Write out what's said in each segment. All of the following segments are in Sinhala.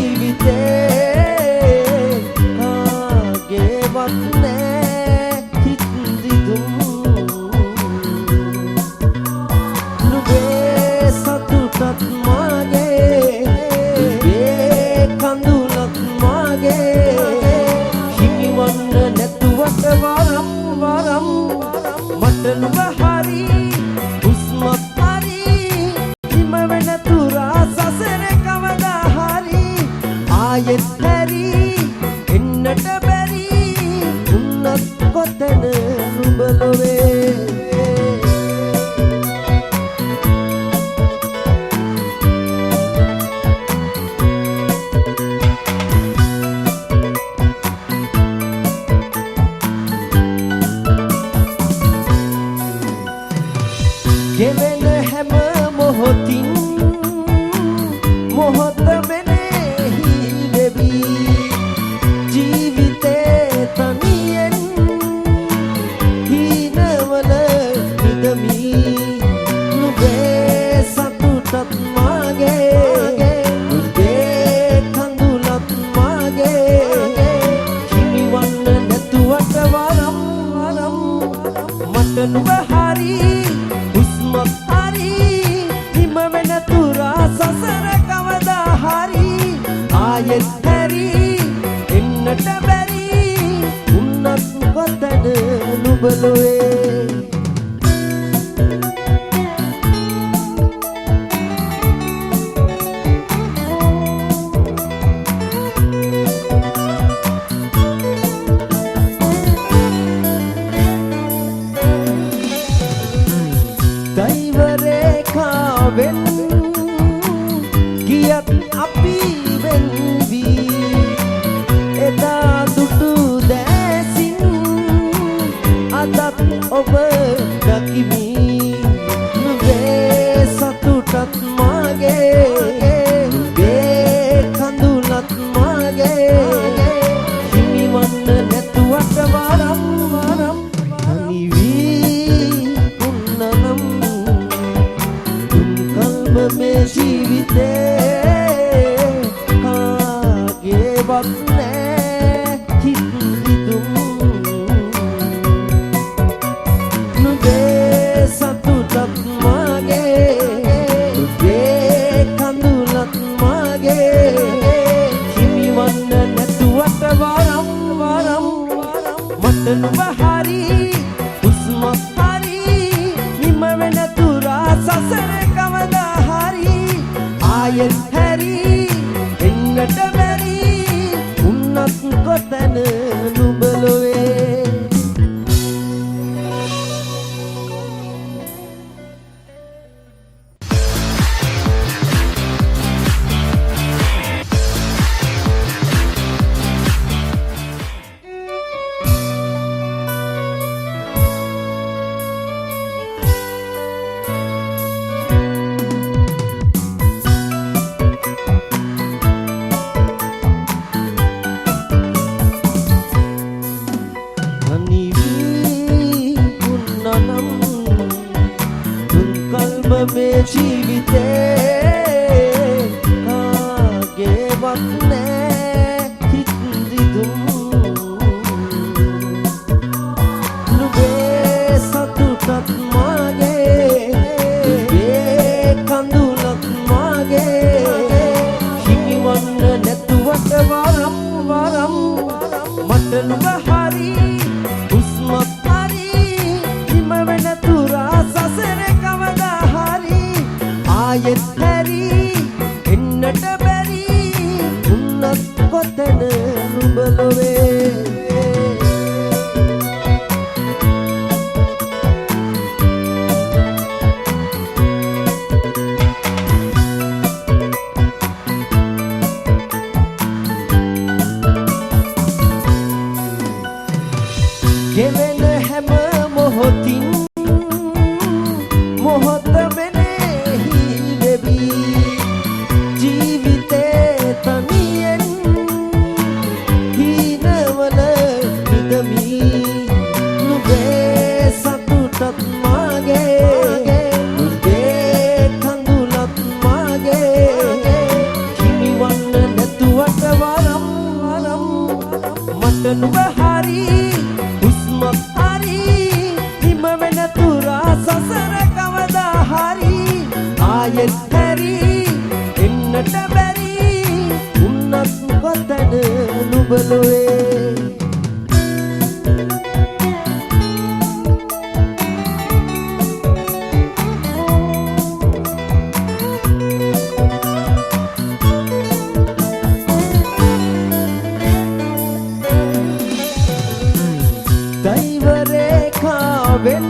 ජීවිතේ කාගේවත් නෑ හිත් රිදුම්. නුඹේ සතුටත් මාගේ, නුඹේ කඳුලත් මාගේ. හිමිවන්න නැතුවට වරම් වරම් මට නුඹ හරි, හුස්මත් හරි. හිම වෙන තුරා සසර කවදා හරි ආයෙත් හැරි එන්නට බැරි උන්නත් කොතැන නුඹ ලොවේ. ගෙවෙන හැම මොහොතින් මොහොත වෙනෙහි වෙවි ජීවිතේ තනියෙන් හීනවල නිදමි. නුඹේ සතුටත් මාගේ, නුඹේ කඳුලත් මාගේ. හිමිවන්න නැතුවට වරම් වරම් මට නුඹ හරි, හුස්මත් හරි. හිම වෙන තුරා සසර කවදා හරි ආයෙත් හැරි එන්නට බැරි උන්නත් කොතැන නුඹ ලොවේ. දෛව රේඛාවෙන් ගියත් අපි වෙන් වී එදා දුටු දැසින් අදත් ඔබ දකිමි. නුඹේ සතුටත් මාගේ, නුඹේ කඳුලත් මාගේ. හිමිවන්න නැතුවට වරම් වරම් තනි වී උන්නනම් තුන් කල්ම මේ ජීවිතේ කාගේවත් නෑ හිත් රිදුම්. නුඹේ සතුටත් මාගේ, නුඹේ කඳුලත් මාගේ. හිමිවන්න නැතුවට වරම් වරම් මට නුඹ හරි, හුස්මත් හරි. නිම වෙන තුරා සසර කවදා හරි ආයෙත් හැරි එන්නට බැරි උන්නත් කොතැන නුඹ ලොවේ. තනි වී උන්නනම් තුන් කල්ම මේ ජීවිතේ කාගේවත් නෑ හිත් රිදුම්. නුඹේ සතුටත් මාගේ, නුඹේ කඳුලත් මාගේ. හිමිවන්න නැතුවට වරම් වරම් මට නුඹ හරි, හුස්මත් හරි. හිම වෙන තුරා සසර කවදා හරි ආයෙත් හැරි එන්නට බැරි උන්නත් කොතැන නුඹ ලොවේ. ගෙවෙන හැම මොහොතින් මොහොත මෙනෙහි වෙවි ජීවිතේ තනියෙන් හීනවල කොතැන නුඹ ලොවේ. දෛව රේඛාවෙන්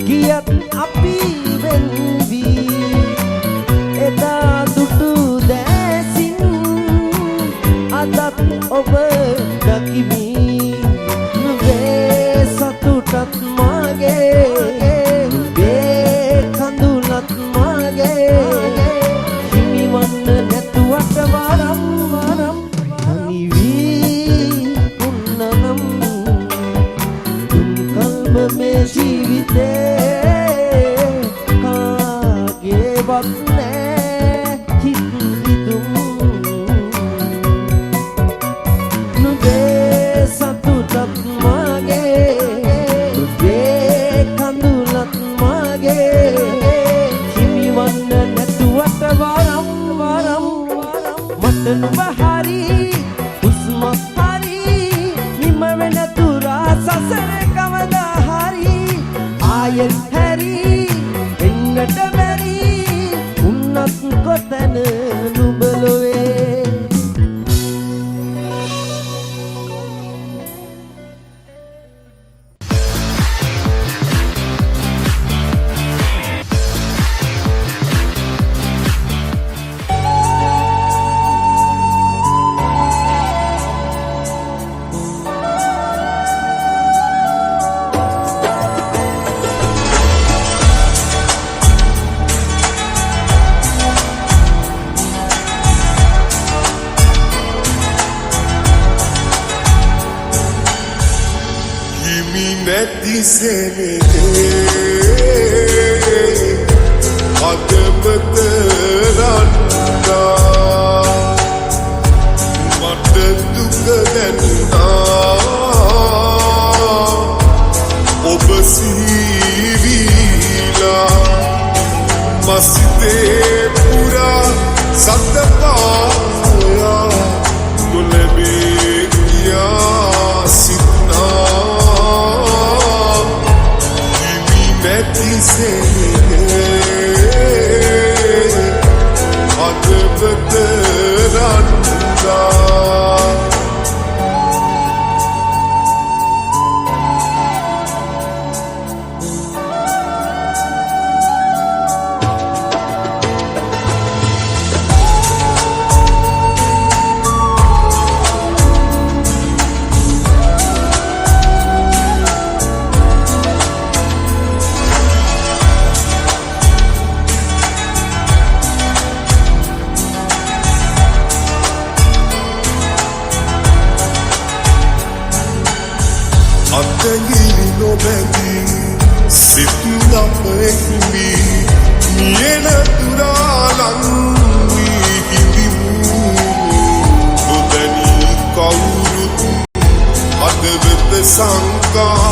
ගියත් අපි වෙන් වී එදා දුටු දැසින් අදත් ඔබ දකිමි. නුඹේ සතුටත් මාගේ, නුඹේ කඳුලත් මාගේ. හිමිවන්න නැතුවට වරම් වරම් තනි වී උන්නනම් දුන් කල්ම මේ ජීවිතේ කාගේවත් නෑ හිත් රිදුම්. නුඹේ සතුටත් මාගේ, නුඹේ කඳුලත් මාගේ. හිමිවන්න නැතුවට වරම් වරම් මට නුඹ හරි, හුස්මත් හරි. නිම වෙන තුරා සසරේ කවදා හරි ආයෙත් හැරි එන්නට බැරි උන්නත් කොතැන නුඹ ලොවේ. හිමි නැති සෙනෙහේ හදවත රන්නා, මට දුක දැනුණා ඔබ සිහිවිලා. මසිතේ පුරා සත පායා නොලැබේ කියා සිත්නා. හිමි නැති සෙනෙහේ හදවත රන්දා. අත්ඇඟිලි නොබැඳී සිත් අප එක්වී මියෙන තුරා ලං වී හිඳිමු. නොදැනී කවුරුත් හදවත සංකා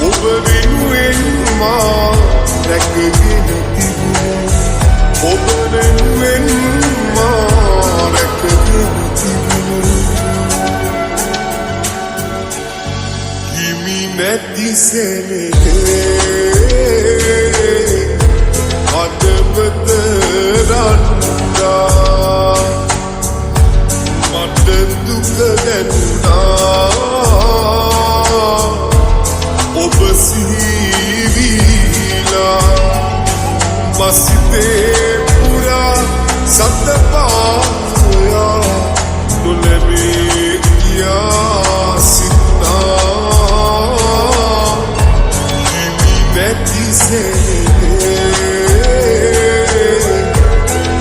ඔබ වෙනුවෙන් මා රැකගෙන තිබුණු, ඔබ වෙනුවෙන් මා රැකගෙන තිබුණු. හිමි නැති සෙනෙහේ හදවත රන්දා, මට දුක දැනුණා ඔබ සිහිවිලා. මසිතේ පුරා සත පායා නොලැබේ කියා සිත්නා. හිමි නැති සෙනෙහේ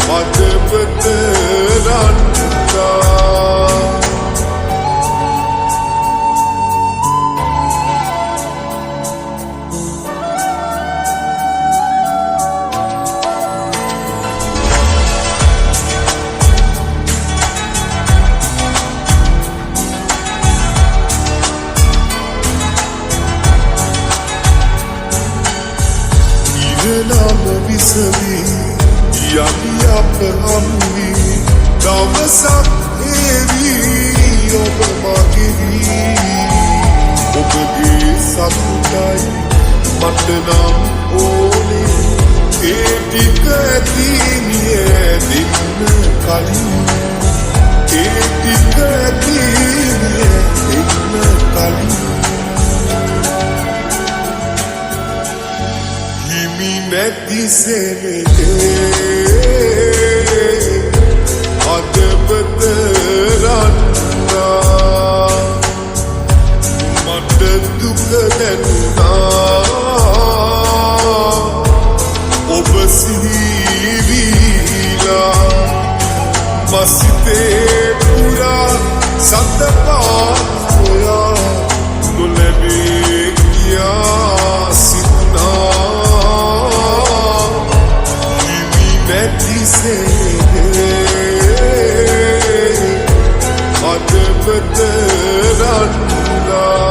හදවත රන්දා. ඉරණම විසවී යලි අප හමුවී දවසක් මට නම් ඕනේ ඒ ටික ඇති මිය දෙන්න කලින්, ඒ ටික ඇති මිය දෙන්න කලින්. හිමි නැති සෙනෙහේ හදවත රන්නා, මට දුක දැනුණා ඔබ සිහිවිලා. මසිතේ පුරා සත පාසොයා නොලැබේ කියා සිතුනා. හිමි නැති සෙනෙහේ හදවත රන්නා.